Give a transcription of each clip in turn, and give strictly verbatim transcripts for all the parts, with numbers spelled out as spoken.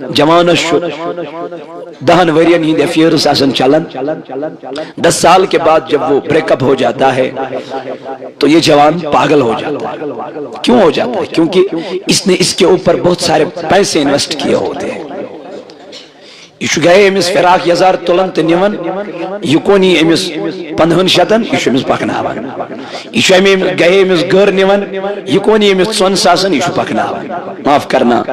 جوانس چھُ دہن ورین ہند افیئرس آسان چلان۔ دس سال کے بعد جب وہ بریک اپ ہو جاتا ہے تو یہ جوان پاگل ہو جاتا ہے۔ کیوں ہو جاتا ہے؟ کیونکہ اس نے اس کے اوپر بہت سارے پیسے انویسٹ کیے ہوتے ہیں۔ یہ چھُ گہے أمِس فراق یزار تُلان تہٕ نِوان، یہِ کون یی أمِس پندہن شتن، یہِ چھُ أمِس پکناوان۔ یہِ چھُ أمۍ گہے أمِس گٔر نِوان، یہِ کون یی أمِس ژۄن ساسن، یہِ چھُ پکناوان۔ معاف کرنا۔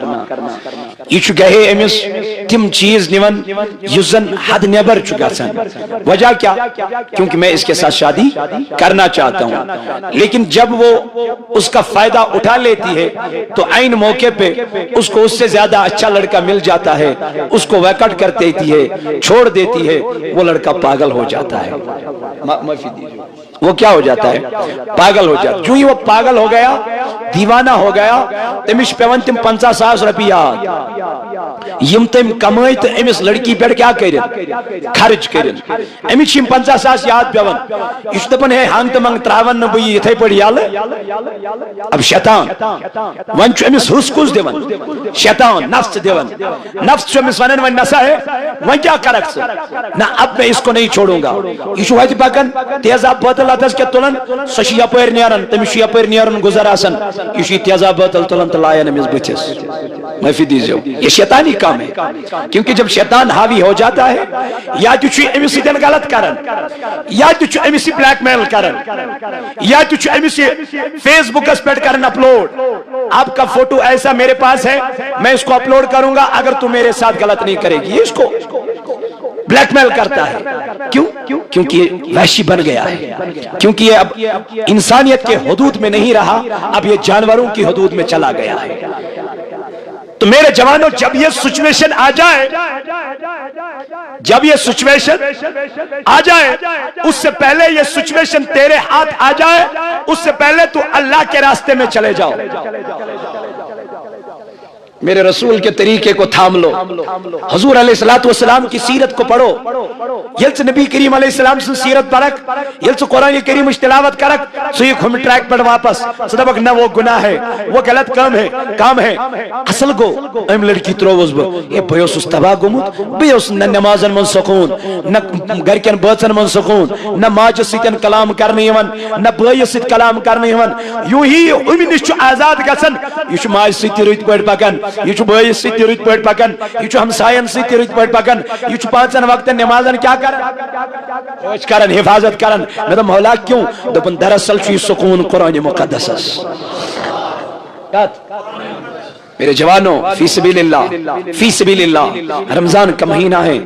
یہِ چھُ گہے أمِس تِم چیز نِوان یُس زن حد نٮ۪بر چھُ گژھان۔ وجہ کیا؟ کیونکہ میں اس کے ساتھ شادی کرنا چاہتا ہوں۔ لیکن جب وہ اس کا فائدہ اٹھا لیتی ہے تو عین موقع پہ اس کو اس سے زیادہ اچھا لڑکا مل جاتا ہے، اس کو ویکٹ کر دیتی ہے، چھوڑ دیتی ہے، وہ لڑکا پاگل ہو جاتا ہے۔ ما-، معافی دیجیے۔ وہ کیا ہو جاتا ہے؟ پاگل ہو جاتا ہے۔ جو ہی وہ پاگل ہو گیا، دیوانہ ہو گیا، تٔمِس چھِ پٮ۪وان تِم پنژاہ ساس رۄپیہِ یاد۔ یِم تٔمۍ کمٲے تہٕ أمِس لڑکی پٮ۪ٹھ کیٛاہ کٔرِن؟ خرٕچ کٔرِن۔ أمِس چھِ یِم پنژاہ ساس یاد پٮ۪وان۔ یہِ چھُ دَپان، "ہے، ہنٛگ تہٕ منٛگ ترٛاوَن نہٕ بہٕ یہِ یِتھَے پٲٹھۍ یَلہٕ۔" اب شیطان، وۄنۍ چھُ أمِس حُس کُس دِوان؟ شیطان، نفس دِوان۔ نفس چھُ أمِس وَنان، "وۄنۍ نسا ہے، وۄنۍ کیٛاہ کَرَکھ ژٕ؟ نہ، اب میں اس کو نہیں چھوڑوں گا۔" یہِ چھُ ہوٚتہِ پَکان، تیزاب بٲتل اَتھَس کیٛاہ تُلان، سۄ چھِ یَپٲرۍ نیران، تٔمِس چھُ یَپٲرۍ نیرُن گُزر آسان۔ یہِ چھُ یہِ تیزاب بٲتل تُلان تہٕ لایان أمِس بٕتھِس۔ معٲفی دیٖزیو، یہِ شیطانی کام ہے۔ کیونکہ جب شیطان حاوی ہو جاتا ہے، یا تہِ چھُ أمِس سۭتۍ غلط کران، یا تہِ چھُ أمِس یہِ بلیک میل کران، یا تہِ چھُ أمِس یہِ فیس بکس پٮ۪ٹھ کران اپلوڈ، "آپ کا فوٹو ایسا میرے پاس ہے، میں اس کو اپلوڈ کروں گا اگر تم میرے ساتھ غلط نہیں کرے گی۔" یہ اس کو بلیک میل کرتا ہے۔ کیوں؟ کیونکہ یہ وحشی بن گیا ہے، کیونکہ یہ اب انسانیت کے حدود میں نہیں رہا، اب یہ جانوروں کی حدود میں چلا گیا ہے۔ تو میرے جوانوں، جب یہ سچویشن آ جائے، جب یہ سچویشن آ جائے، اس سے پہلے یہ سچویشن تیرے ہاتھ آ جائے، اس سے پہلے تو اللہ کے راستے میں چلے جاؤ۔ میرے رسول کے طریقے کو تھام لو، حضور علیہ الصلوۃ والسلام کی سیرت کو پڑھو۔ ییٚلہِ ژٕ نبی کریم علیہ السلام سٕنٛز سیرت پرکھ، ییٚلہِ ژٕ قرآن کریمٕچ تلاوت کرکھ، ژٕ یِکھ ہُمہِ ٹریک پٮ۪ٹھ واپس، ژٕ دپکھ، "نہ، وہ گناہ ہے، وہ غلط کام ہے، کام ہے۔" اصل گوٚو، أمۍ لڑکی ترٛووُس بہٕ۔ ہے، بہٕ اوسُس تباہ گوٚمُت، بہٕ اوسُس نہ نمازن منٛز سکوٗن، نہ گرِکٮ۪ن بٲژن منٛز سکوٗن، نہ ماجہِ سۭتۍ کلام کرنہٕ یِوان، نہ بٲیِس سۭتۍ کلام کرنہٕ یِوان۔ یوٗہی یہِ أمۍ نِش چھُ آزاد گژھان، یہِ چھُ ماجہِ سۭتۍ تہِ رٕتۍ پٲٹھۍ پکان، یہِ چھُ بٲیِس سۭتۍ تہِ رٕتۍ پٲٹھۍ پکان، یہِ چھُ ہمساین سۭتۍ تہِ رٕتۍ پٲٹھۍ پکان، یہِ چھُ پانٛژن وقتن نمازن کیٛاہ کران؟ أچھ کران، حفاظت کران۔ مےٚ دوٚپ، "مولا، کیوں؟" دوٚپُن، "دراصل چھُ یہِ سکوٗن قرآن مقدسس۔" میرے جوانوں، فی سبیل اللہ، فی سبیل اللہ، رمضان کا مہینہ ہے،